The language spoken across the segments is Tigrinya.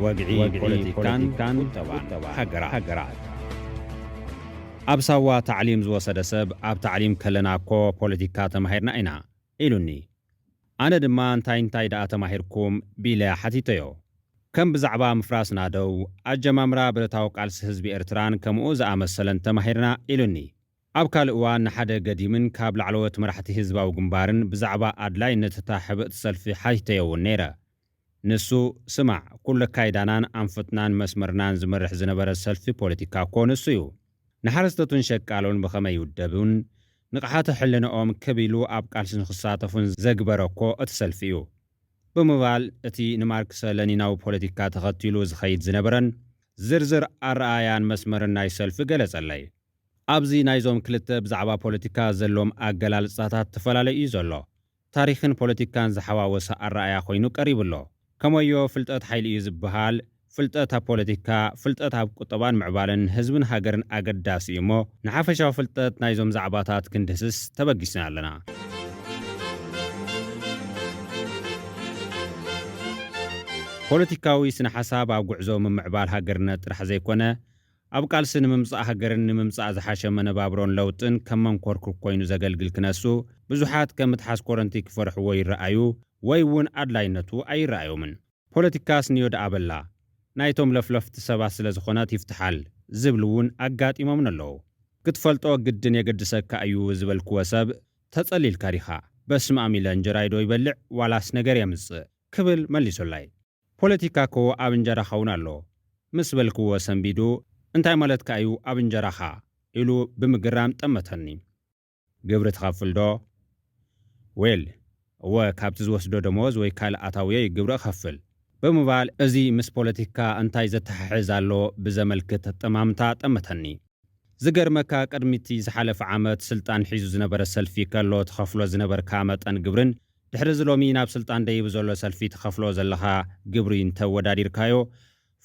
ወግዒ ፖለቲካን ቁጠባን ሃገራት። ኣብ ሳዋ ታዕሊም ዝወሰደ ሰብ፣ "ኣብ ታዕሊም ከለና እኮ ፖለቲካ ተማሂርና ኢና" ኢሉኒ። ኣነ ድማ "እንታይ እንታይ ደኣ ተማሂርኩም?" ቢለ ሓቲተዮ። ከም ብዛዕባ ምፍራስ ናደው፣ ኣጀማምራ ብረታዊ ቃልሲ ህዝቢ ኤርትራን ከምኡ ዝኣመሰለን ተማሂርና ኢሉኒ። ኣብ ካልእ እዋን ንሓደ ገዲምን ካብ ላዕለዎት መራሕቲ ህዝባዊ ግንባርን ብዛዕባ ኣድላይነት እታ ሕብእቲ ሰልፊ ሓቲተዮ እውን ነይረ። ንሱ፣ "ስማዕ፣ ኩሉ ኣካይዳናን ኣንፈትናን መስመርናን ዝመርሕ ዝነበረ ሰልፊ ፖለቲካ እኮ ንሱ እዩ። ንሓረስቶትን ሸቃሎን ብኸመይ ይውደቡን ንቕሓተ ሕልንኦም ክብ ኢሉ ኣብ ቃልሲ ንኽሳተፉን ዘግበረ እኮ እቲ ሰልፊ እዩ" ብምባል እቲ ንማርክሰ ለኒናዊ ፖለቲካ ተኸቲሉ ዝኸይድ ዝነበረን ዝርዝር ኣረኣያን መስመርን ናይ ሰልፊ ገለጸለይ። ኣብዚ ናይዞም ክልተ ብዛዕባ ፖለቲካ ዘሎም ኣገላልጻታት ተፈላለዩ እዩ ዘሎ። ታሪኽን ፖለቲካን ዝሓዋወሰ ኣረኣያ ኮይኑ ቀሪቡ ኣሎ። ከመዮ ፍልጠት ሓይሊ እዩ ዝበሃል፣ ፍልጠት ኣብ ፖለቲካ፣ ፍልጠት ኣብ ቁጠባን ምዕባለን ህዝብን ሃገርን ኣገዳሲ እዩ እሞ፣ ንሓፈሻዊ ፍልጠት ናይዞም ዛዕባታት ክንድህስስ ተበጊስና ኣለና። ፖለቲካዊ ስነ ሓሳብ ኣብ ጉዕዞ ምምዕባል ሃገርነት ጥራሕ ዘይኮነ፣ ኣብ ቃልሲ ንምምጻእ ሃገርን ንምምጻእ ዝሓሸ መነባብሮን ለውጥን ከም መንኮርኩር ኮይኑ ዘገልግል ክነሱ፣ ብዙሓት ከም ምትሓዝ ኮረንቲ ክፈርሕዎ ይረኣዩ ወይ እውን ኣድላይነቱ ኣይረኣዮምን። "ፖለቲካስ ንዮ ደኣ በላ፣ ናይቶም ለፍለፍቲ ሰባት ስለ ዝኾነት ይፍትሓል" ዝብሉ እውን ኣጋጢሞምን ኣለዉ። "ክትፈልጦ ግድን የገድሰካ እዩ" ዝበልክዎ ሰብ፣ "ተጸሊልካ ዲኻ? በስመ ኣብ ኢለ እንጀራይ ዶ ይበልዕ ዋላስ ነገር የምጽእ?" ክብል መሊሱላይ። "ፖለቲካ እኮ ኣብ እንጀራኻ እውን ኣሎ" ምስ በልክዎ ሰንቢዱ፣ "እንታይ ማለትካ እዩ ኣብ እንጀራኻ?" ኢሉ ብምግራም ጠመተኒ። "ግብሪ ትኸፍል ዶ?" "ዌል፣ እወ፣ ካብቲ ዝወስዶ ደመወዝ ወይ ካልእ ኣታውየይ ግብሪ እኸፍል" ብምባል፣ እዚ ምስ ፖለቲካ እንታይ ዘተሓሕዝ ኣሎ ብዘመልክት ኣጠማምታ ጠመተኒ። "ዝገርመካ፣ ቅድሚ እቲ ዝሓለፈ ዓመት ስልጣን ሒዙ ዝነበረ ሰልፊ ከሎ ትኸፍሎ ዝነበርካ መጠን ግብርን፣ ድሕሪ እዚ ሎሚ ናብ ስልጣን ደይቡ ዘሎ ሰልፊ ትኸፍሎ ዘለኻ ግብሪ እንተወዳዲርካዮ፣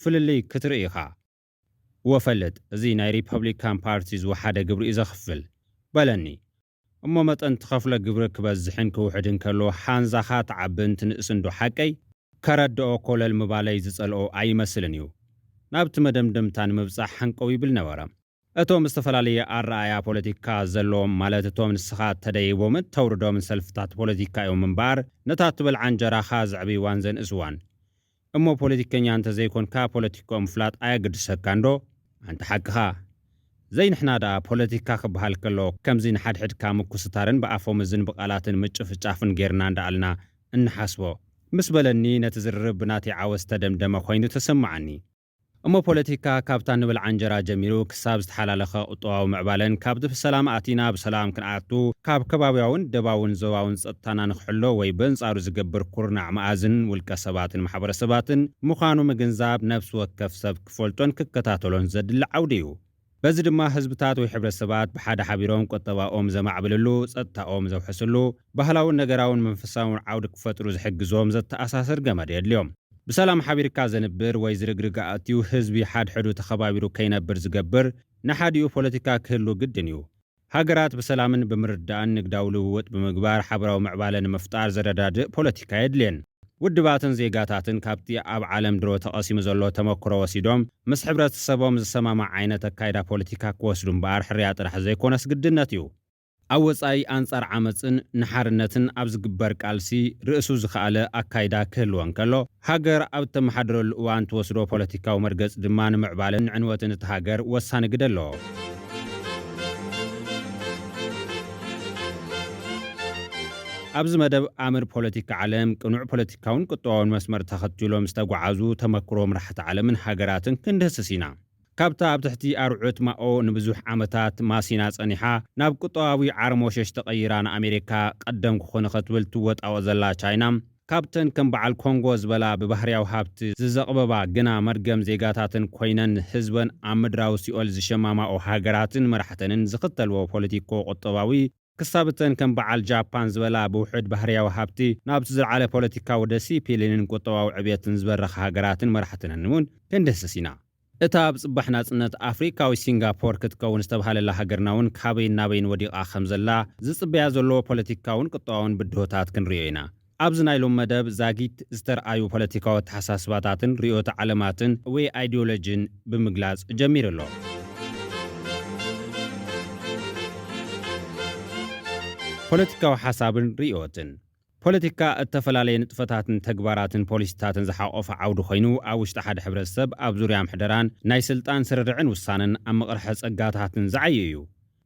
ፍልልይ ክትርኢ ኢኻ። እወ ፈልጥ፣ እዚ ናይ ሪፐብሊካን ፓርቲ ዝወሓደ ግብሪ እዩ ዘኽፍል" በለኒ። "እሞ መጠን ትኸፍሎ ግብሪ ክበዝሕን ክውሕድን ከሎ፣ ሓንዛኻ ትዓብን ትንእስን ዶ ሓቀይ?" ከረድኦ ኮለል ምባለይ ዝጸልኦ ኣይመስልን እዩ። ናብቲ መደምደምታ ንምብጻሕ ሓንቀው ይብል ነበረ። እቶም ዝተፈላለየ ኣረኣእያ ፖለቲካ ዘለዎም፣ ማለት እቶም ንስኻ እተደይቦምን እተውርዶምን ሰልፍታት ፖለቲካ እዮም እምበኣር፣ ነታ እትበልዓ እንጀራኻ ዘዕብይዋን ዘንእስዋን። እሞ ፖለቲከኛ እንተ ዘይኮንካ ፖለቲካኦም ምፍላጥ ኣየገድሰካን ዶ? ኣንታ ሓቅኻ። ዘይንሕና ደኣ ፖለቲካ ክበሃል ከሎ ከምዚ ንሓድሕድካ ምኩስታርን ብኣፎምዝን ብቓላትን ምጭፍጫፍን ጌርና እንዳኣልና እንሓስቦ። ምስ በለኒ ነቲ ዝርርብ ብናተይ ዓወት ዝተደምደመ ኮይኑ ተሰማዓኒ። እሞ ፖለቲካ ካብታ ንበልዓ እንጀራ ጀሚሩ ክሳብ ዝተሓላለኸ ቁጠባዊ ምዕባለን ካብቲ ብሰላም ኣቲና ብሰላም ክንኣቱ ካብ ከባብያውን ደባውን ዞባውን ጸጥታና ንክሕሎ ወይ በንጻሩ ዝገብር ኩርናዕ መኣዝን ውልቀ ሰባትን ማሕበረሰባትን ምዃኑ ምግንዛብ ነፍሲ ወከፍ ሰብ ክፈልጦን ክከታተሎን ዘድሊ ዓውዲ እዩ። በዚ ድማ ህዝብታት ወይ ሕብረተሰባት ብሓደ ሓቢሮም ቁጠባኦም ዘማዕብልሉ፣ ጸጥታኦም ዘውሕስሉ፣ ባህላውን ነገራውን መንፈሳውን ዓውዲ ክፈጥሩ ዝሕግዞም ዘተኣሳስር ገመድ የድልዮም። ብሰላም ሓቢርካ ዘንብር ወይ ዝርግርግ ኣእትዩ ህዝቢ ሓድሕዱ ተኸባቢሩ ከይነብር ዝገብር ንሓዲኡ ፖለቲካ ክህሉ ግድን እዩ። ሃገራት ብሰላምን ብምርድዳእን ንግዳዊ ልውውጥ ብምግባር ሓበራዊ ምዕባለ ንምፍጣር ዘረዳድእ ፖለቲካ የድልየን። ውድባትን ዜጋታትን ካብቲ ኣብ ዓለም ድሮ ተቐሲሙ ዘሎ ተመክሮ ወሲዶም ምስ ሕብረተሰቦም ዝሰማማዕ ዓይነት ኣካይዳ ፖለቲካ ክወስዱ እምበኣር ሕርያ ጥራሕ ዘይኮነስ ግድነት እዩ። ኣብ ወጻኢ ኣንጻር ዓመጽን ንሓርነትን ኣብ ዝግበር ቃልሲ ርእሱ ዝኸኣለ ኣካይዳ ክህልወ እንከሎ፣ ሃገር ኣብ እተመሓድረሉ እዋን ትወስዶ ፖለቲካዊ መርገጽ ድማ ንምዕባለን ንዕንወትን እታ ሃገር ወሳኒ ግደ ኣለዎ። ኣብዚ መደብ ኣምር ፖለቲካ ዓለም ቅኑዕ ፖለቲካውን ቁጠባውን መስመር ተኸቲሎም ዝተጓዓዙ ተመክሮ መራሕቲ ዓለምን ሃገራትን ክንድህስስ ኢና። ካብታ ኣብ ትሕቲ ኣርዑት ማኦ ንብዙሕ ዓመታት ማሲና ጸኒሓ፣ ናብ ቁጠባዊ ዓርሞሸሽ ተቐይራ ንኣሜሪካ ቀደምኩ ክኾነ ክትብል ትወጣኦ ዘላ ቻይና፣ ካብተን ከም በዓል ኮንጎ ዝበላ ብባህርያዊ ሃብቲ ዝዘቕበባ ግና መርገም ዜጋታተን ኮይነን ህዝበን ኣብ ምድራዊ ሲኦል ዝሸማማኦ ሃገራትን መራሕተንን ዝኽተልዎ ፖለቲኮ ቁጠባዊ ክሳብ እተን ከም በዓል ጃፓን ዝበላ ብውሑድ ባህርያዊ ሃብቲ ናብቲ ዝለዓለ ፖለቲካዊ ደሲፕሊንን ቁጠባዊ ዕብየትን ዝበረኻ ሃገራትን መራሕተንን እውን ክንድህስስ ኢና። እታ ኣብ ጽባሕ ናጽነት ኣፍሪቃዊት ሲንጋፖር ክትከውን ዝተባህለላ ሃገርና እውን ካበይን ናበይን ወዲቓ ከም ዘላ ዝጽበያ ዘሎ ፖለቲካውን ቁጠባውን ብድሆታት ክንርእዮ ኢና። ኣብዚ ናይ ሎም መደብ ዛጊት ዝተርኣዩ ፖለቲካዊ ኣተሓሳስባታትን ርእዮተ ዓለማትን ወይ ኣይዲዮሎጂን ብምግላጽ ጀሚሩ ኣሎ። ፖለቲካዊ ሓሳብን ርእዮትን። ፖለቲካ እተፈላለየ ንጥፈታትን ተግባራትን ፖሊሲታትን ዝሓቆፈ ዓውዲ ኮይኑ፣ ኣብ ውሽጢ ሓደ ሕብረተሰብ ኣብ ዙርያ ምሕደራን ናይ ስልጣን ስርርዕን ውሳነን ኣብ ምቕርሐ ጸጋታትን ዝዓዩ እዩ።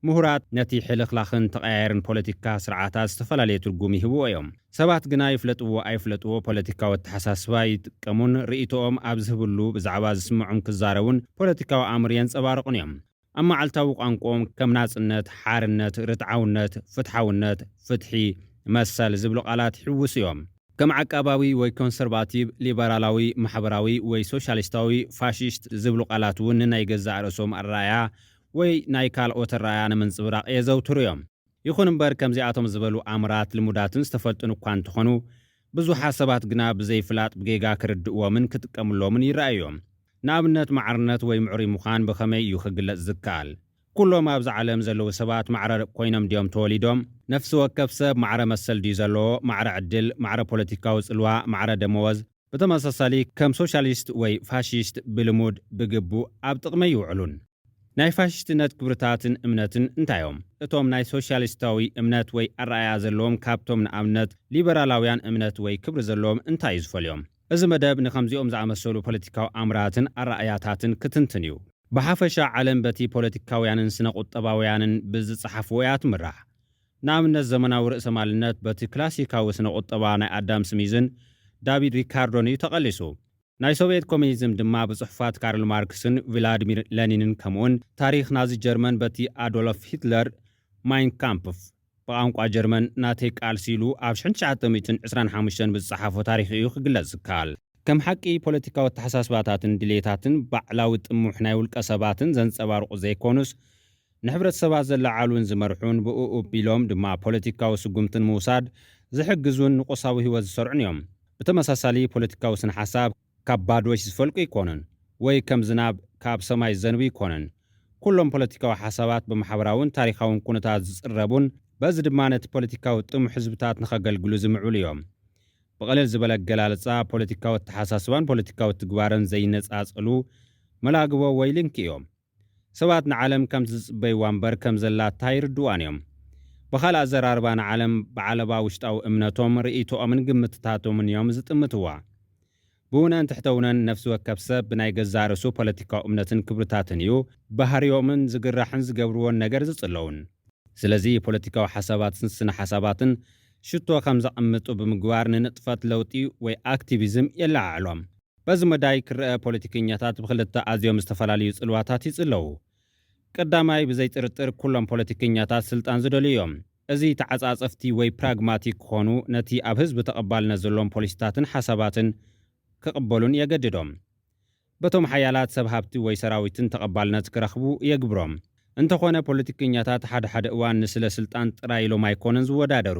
ምሁራት ነቲ ሕልኽላኽን ተቐያየርን ፖለቲካ ስርዓታት ዝተፈላለየ ትርጉም ይህብዎ እዮም። ሰባት ግና ይፍለጥዎ ኣይፍለጥዎ ፖለቲካዊ ኣተሓሳስባ ይጥቀሙን ርእይቶኦም ኣብ ዝህብሉ ብዛዕባ ዝስምዖም ክዛረቡን ፖለቲካዊ ኣምር የንጸባርቑን እዮም። ኣብ መዓልታዊ ቋንቋኦም ከም ናጽነት፣ ሓርነት፣ ርትዓውነት፣ ፍትሓውነት፣ ፍትሒ፣ መሰል ዝብሉ ቃላት ይሕውሱ እዮም። ከም ዓቃባዊ ወይ ኮንሰርቫቲቭ፣ ሊበራላዊ፣ ማሕበራዊ ወይ ሶሻሊስታዊ፣ ፋሽስት ዝብሉ ቃላት እውን ንናይ ገዛእ ርእሶም ኣረኣእያ ወይ ናይ ካልኦት ኣረኣእያ ንምንጽብራቕ የዘውትሩ እዮም። ይኹን እምበር፣ ከምዚኣቶም ዝበሉ ኣምራት ልሙዳትን ዝተፈልጡን እኳ እንተኾኑ፣ ብዙሓት ሰባት ግና ብዘይፍላጥ ብጌጋ ክርድእዎምን ክጥቀምሎምን ይረኣዩ እዮም። ንኣብነት፣ ማዕርነት ወይ ምዕሩይ ምዃን ብኸመይ እዩ ክግለጽ ዝከኣል? ኩሎም ኣብዚ ዓለም ዘለዉ ሰባት ማዕረ ኮይኖም ድዮም ተወሊዶም? ነፍሲ ወከፍ ሰብ ማዕረ መሰል ድዩ ዘለዎ? ማዕረ ዕድል፣ ማዕረ ፖለቲካዊ ጽልዋ፣ ማዕረ ደመወዝ? ብተመሳሳሊ፣ ከም ሶሻሊስት ወይ ፋሽስት ብልሙድ ብግቡእ ኣብ ጥቕሚ ኣይውዕሉን። ናይ ፋሽስትነት ክብርታትን እምነትን እንታይ እዮም? እቶም ናይ ሶሻሊስታዊ እምነት ወይ ኣረኣእያ ዘለዎም ካብቶም ንኣብነት ሊበራላውያን እምነት ወይ ክብሪ ዘለዎም እንታይ እዩ ዝፈልዮም? እዚ መደብ ንኸምዚኦም ዝኣመሰሉ ፖለቲካዊ ኣምራትን ኣረኣእያታትን ክትንትን እዩ። ብሓፈሻ ዓለም በቲ ፖለቲካውያንን ስነ ቁጠባውያንን ብዝጸሓፍዎ እያ ትምራሕ። ንኣብነት ዘመናዊ ርእሰማልነት በቲ ክላሲካዊ ስነ ቁጠባ ናይ ኣዳም ስሚዝን ዳቪድ ሪካርዶን እዩ ተቐሊሱ። ናይ ሶቭየት ኮሚኒዝም ድማ ብጽሑፋት ካርል ማርክስን ቭላድሚር ለኒንን ከምኡውን ታሪኽ ናዚ ጀርመን በቲ ኣዶልፍ ሂትለር ማይን ካምፕፍ ብቋንቋ ጀርመን ናተይ ቃልሲ ኢሉ ኣብ ሽሕን ትሽዓተ ሚእትን ዕስራን ሓሙሽተን ብዝጸሓፎ ታሪኽ እዩ ክግለጽ ዝከኣል። ከም ሓቂ ፖለቲካዊ ኣተሓሳስባታትን ድሌታትን ባዕላዊ ጥሙሕ ናይ ውልቀ ሰባትን ዘንጸባርቑ ዘይኮኑስ ንሕብረተሰባት ዘለዓዕሉን ዝመርሑን ብእኡ ኣቢሎም ድማ ፖለቲካዊ ስጉምትን ምውሳድ ዝሕግዙን ንቁሳዊ ህይወት ዝሰርዑን እዮም። ብተመሳሳሊ ፖለቲካዊ ስነ ሓሳብ ካብ ባዶሽ ዝፈልቁ ኣይኮኑን ወይ ከም ዝናብ ካብ ሰማይ ዝዘንቡ ኣይኮኑን። ኩሎም ፖለቲካዊ ሓሳባት ብማሕበራውን ታሪኻውን ኩነታት ዝጽረቡን በዚ ድማ ነቲ ፖለቲካዊ ጥሙሕ ህዝብታት ንኸገልግሉ ዝምዕብሉ እዮም። ብቐለል ዝበለ ኣገላልጻ ፖለቲካዊ ኣተሓሳስባን ፖለቲካዊ ትግባርን ዘይነጻጸሉ መላግቦ ወይ ልንኪ እዮም። ሰባት ንዓለም ከም ዝጽበይዋ እምበር ከም ዘላታ ኣይርድዋን እዮም። ብኻልእ ኣዘራርባ ንዓለም ብዓለባ ውሽጣዊ እምነቶም፣ ርእይቶኦምን ግምትታቶምን እዮም ዝጥምትዋ። ብውነን ትሕተውነን ነፍሲ ወከፍ ሰብ ብናይ ገዛእ ርእሱ ፖለቲካዊ እምነትን ክብርታትን እዩ ባህሪኦምን ዝግራሕን ዝገብርዎን ነገር ዝጽለውን። ስለዚ ፖለቲካዊ ሓሳባትን ስነ ሓሳባትን ሽቶ ከም ዘቐምጡ ብምግባር ንንጥፈት ለውጢ ወይ ኣክቲቪዝም የለዓዕሎም። በዚ መዳይ ክረአ ፖለቲከኛታት ብክልተ ኣዝዮም ዝተፈላለዩ ጽልዋታት ይጽለዉ። ቀዳማይ ብዘይ ጥርጥር ኩሎም ፖለቲከኛታት ስልጣን ዝደልዩ እዮም። እዚ ተዓጻጸፍቲ ወይ ፕራግማቲክ ክኾኑ ነቲ ኣብ ህዝቢ ተቐባልነት ዘለዎም ፖሊሲታትን ሓሳባትን ክቕበሉን የገድዶም። በቶም ሓያላት ሰብ ሃብቲ ወይ ሰራዊትን ተቐባልነት ክረኽቡ የግብሮም። እንተኾነ ፖለቲከኛታት ሓደ ሓደ እዋን ንስለ ስልጣን ጥራይ ኢሎም ኣይኮነን ዝወዳደሩ።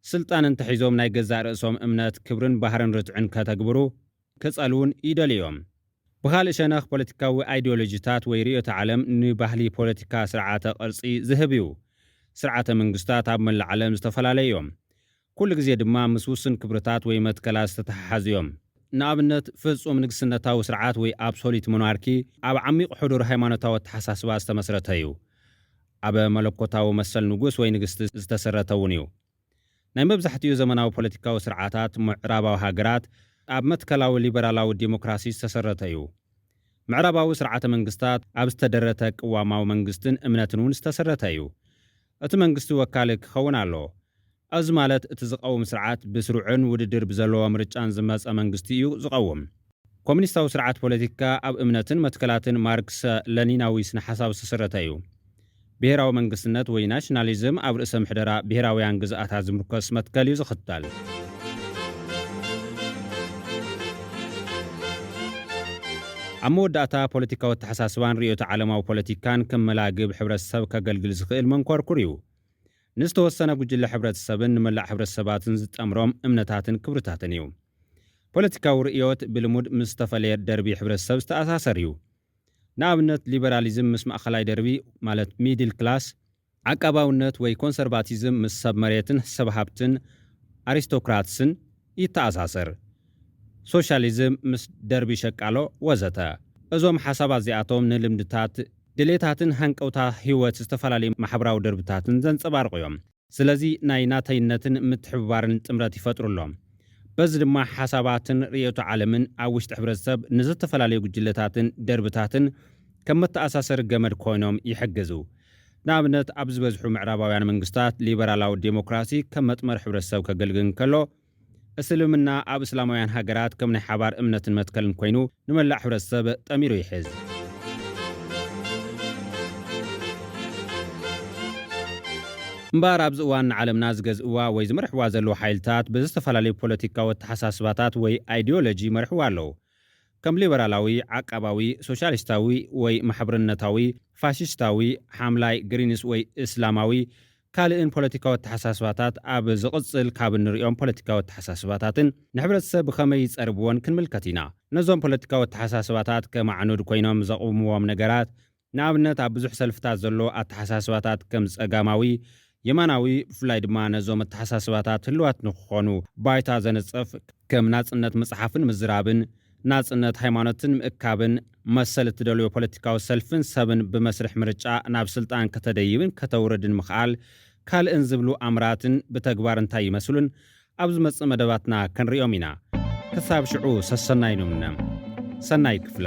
ስልጣን እንተሒዞም ናይ ገዛእ ርእሶም እምነት፣ ክብርን ባህርን ርትዕን ከተግብሩ ክጸልውን ይደልዩ እዮም። ብኻልእ ሸነኽ ፖለቲካዊ ኣይዲዮሎጂታት ወይ ርእዮተ ዓለም ንባህሊ ፖለቲካ ስርዓተ ቅርጺ ዝህብ እዩ። ስርዓተ መንግስታት ኣብ መላእ ዓለም ዝተፈላለዩ እዮም። ኩሉ ግዜ ድማ ምስ ውሱን ክብርታት ወይ መትከላት ዝተተሓሓዙ እዮም። ንኣብነት ፍጹም ንግስነታዊ ስርዓት ወይ ኣብሶሊት ሞናርኪ ኣብ ዓሚቕ ሕዱር ሃይማኖታዊ ኣተሓሳስባ ዝተመስረተ እዩ። ኣብ መለኮታዊ መሰል ንጉስ ወይ ንግስቲ ዝተሰረተ እውን እዩ። ናይ መብዛሕትኡ ዘመናዊ ፖለቲካዊ ስርዓታት ምዕራባዊ ሃገራት ኣብ መትከላዊ ሊበራላዊ ዲሞክራሲ ዝተሰረተ እዩ። ምዕራባዊ ስርዓተ መንግስታት ኣብ ዝተደረተ ቅዋማዊ መንግስትን እምነትን እውን ዝተሰረተ እዩ። እቲ መንግስቲ ወካሊ ክኸውን ኣለዎ። እዚ ማለት እቲ ዝቐውም ስርዓት ብስሩዕን ውድድር ብዘለዎ ምርጫን ዝመጸ መንግስቲ እዩ ዝቐውም። ኮሚኒስታዊ ስርዓት ፖለቲካ ኣብ እምነትን መትከላትን ማርክሰ ለኒናዊ ስነ ሓሳብ ዝተሰረተ እዩ። ብሄራዊ መንግስትነት ወይ ናሽናሊዝም ኣብ ርእሰ ምሕደራ ብሄራውያን ግዝኣታት ዝምርኮስ መትከል እዩ ዝኽተል። ኣብ መወዳእታ ፖለቲካዊ ኣተሓሳስባን ርእዮተ ዓለማዊ ፖለቲካን ከም መላግብ ሕብረተሰብ ከገልግል ዝኽእል መንኮርኩር እዩ። ንዝተወሰነ ጉጅለ ሕብረተሰብን ንመላእ ሕብረተሰባትን ዝጠምሮም እምነታትን ክብርታትን እዩ። ፖለቲካዊ ርእዮት ብልሙድ ምስ ዝተፈለየ ደርቢ ሕብረተሰብ ዝተኣሳሰር እዩ። ንኣብነት ሊበራሊዝም ምስ ማእኸላይ ደርቢ ማለት ሚድል ክላስ፣ ዓቃባውነት ወይ ኮንሰርቫቲዝም ምስ ሰብ መሬትን ሰብ ሃብትን፣ ኣሪስቶክራትስን፣ ይተኣሳሰር። ሶሻሊዝም ምስ ደርቢ ሸቃሎ ወዘተ። እዞም ሓሳባት እዚኣቶም ንልምድታት፣ ድሌታትን ሃንቀውታ ህይወት ዝተፈላለዩ ማሕበራዊ ደርብታትን ዘንጸባርቑ እዮም። ስለዚ ናይ ናተይነትን ምትሕብባርን ጥምረት ይፈጥሩ ኣሎ። በዚ ድማ ሓሳባትን ርእዮተ ዓለምን ኣብ ውሽጢ ሕብረተሰብ ንዝተፈላለዩ ጉጅለታትን ደርብታትን ከም መተኣሳሰሪ ገመድ ኮይኖም ይሕግዙ። ንኣብነት ኣብ ዝበዝሑ ምዕራባውያን መንግስታት ሊበራላዊ ዴሞክራሲ ከም መጥመር ሕብረተሰብ ከገልግል እንከሎ፣ እስልምና ኣብ እስላማውያን ሃገራት ከም ናይ ሓባር እምነትን መትከልን ኮይኑ ንመላእ ሕብረተሰብ ጠሚሩ ይሕዝ። እምበኣር ኣብዚ እዋን ንዓለምና ዝገዝእዋ ወይ ዝመርሕዋ ዘለዉ ሓይልታት ብዝተፈላለዩ ፖለቲካዊ ኣተሓሳስባታት ወይ ኣይዲዮሎጂ ይመርሕዋ ኣለዉ። ከም ሊበራላዊ፣ ዓቃባዊ፣ ሶሻሊስታዊ ወይ ማሕበርነታዊ፣ ፋሽስታዊ፣ ሓምላይ፣ ግሪንስ ወይ እስላማዊ ካልእን ፖለቲካዊ ኣተሓሳስባታት ኣብ ዝቕጽል ካብ እንርእዮም ፖለቲካዊ ኣተሓሳስባታትን ንሕብረተሰብ ብኸመይ ይጸርብዎን ክንምልከት ኢና። ነዞም ፖለቲካዊ ኣተሓሳስባታት ከም ኣዕኑድ ኮይኖም ዘቑምዎም ነገራት፣ ንኣብነት ኣብ ብዙሕ ሰልፍታት ዘሎ ኣተሓሳስባታት ከም ጸጋማዊ፣ የማናዊ፣ ብፍላይ ድማ ነዞም ኣተሓሳስባታት ህልዋት ንክኾኑ ባይታ ዘነጽፍ ከም ናጽነት መጽሓፍን ምዝራብን፣ ናጽነት ሃይማኖትን ምእካብን፣ መሰል እትደልዮ ፖለቲካዊ ሰልፍን ሰብን ብመስርሕ ምርጫ ናብ ስልጣን ከተደይብን ከተውርድን ምኽኣል፣ ካልእን ዝብሉ ኣምራትን ብተግባር እንታይ ይመስሉን ኣብ ዝመጽእ መደባትና ክንርእዮም ኢና። ክሳብ ሽዑ ሰሰናይ ንምነ። ሰናይ ክፍለ።